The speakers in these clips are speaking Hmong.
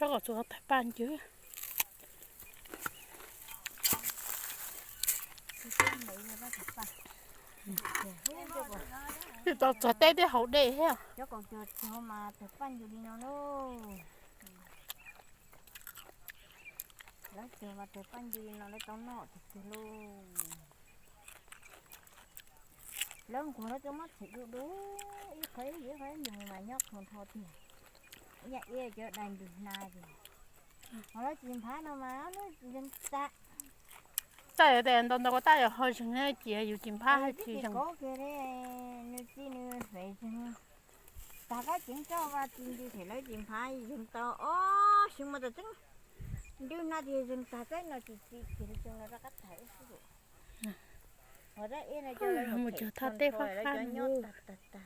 Kom txuas tawg paj ncw. Twb tau txog teb thiab haus dej thiab. Cov kaus cog mas tawg paj ncw li no lauj. Lawv cog mas tawg paj ncw li no lawv tau noj tiag tiag lauj. Lawv nquag lawv twb muab txhim du du ib qho ib qho mus mas nyob qhov nrho tiag. Ib yam li cov dais ntws hna ces ho lawv tsis nphab no mas lawv zeeg tag. Taj yog tias ntau ntau ko taj yog ho zeeg ces yus tsis nphab hais tsis zeeg. Nws txi nws fem zeeg tag kab ceev roj vaj txi ntws them lawv tsis nphab zeeg tau ob xyoo mas txawm tseeb. Nrwb hna ces zeeg tag txaib no tsis txi ces li xyoo no rov qab tag ib xwb. Mus cog thaj teb fab fab nyob tag tag tag.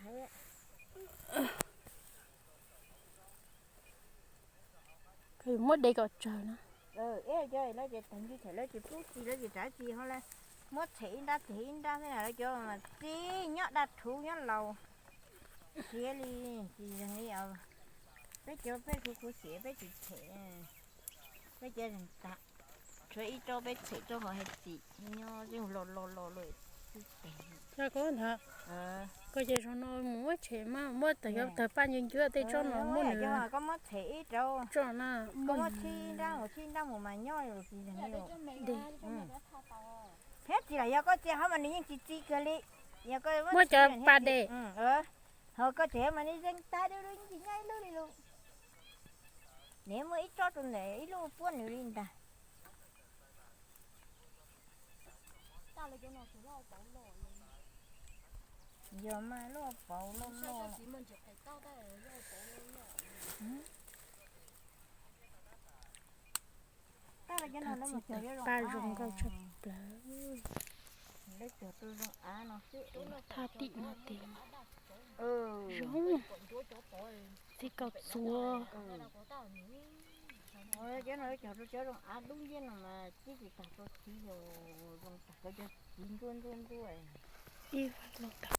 Muab de kom tsawg na. Lawv ces tag ncw them lawb ces pub txi lawv ces tsav txi ho lawv muab tshem ib nrab tshem ib nrab xwb na lawv cov mas txi nyob daj rhuv nyob laus siav li tsis zeeg li os. Peb cov peb khuv khuv xim peb tsis tshem, peb cov zeeg tag. Tshuav ib tsob peb tshem tsob hauv hais txim nyob los los los los. Koj ntawd, koj ces zaum no mus muab tshem mas muab tawg, yog tawg paj ncw ncw tej tsob no muab nws, koj muab tshem ib rau tsob na, koj muab txhib nrab mus txhib nrab mus mas nyob tsis zeeg li. Thiab tsis lam yog koj txi hauv mas nws yeej tsis txi kiag li. Muab cov pas de, ho koj tseem mas nws zeeg tag du du yeej tsis nyob ib lub li lawm. Nws muaj ib tsob rau ntawm ib lub puab nws li ntag. Yog mas loj pauv loj loj. Paj zoo nkauj tshaj plaws. Lawv cog rau zoo av no xwb. Thaj tim no tiag. Zoo. Txiv kaus txuas. Cov no cog rau cov zoo av dub nciab no mas tib tsis tag rau txiv yog zoo tag rau cov txiv ntsuab ntsuab ntsuab. Ib vaj los tag kawg.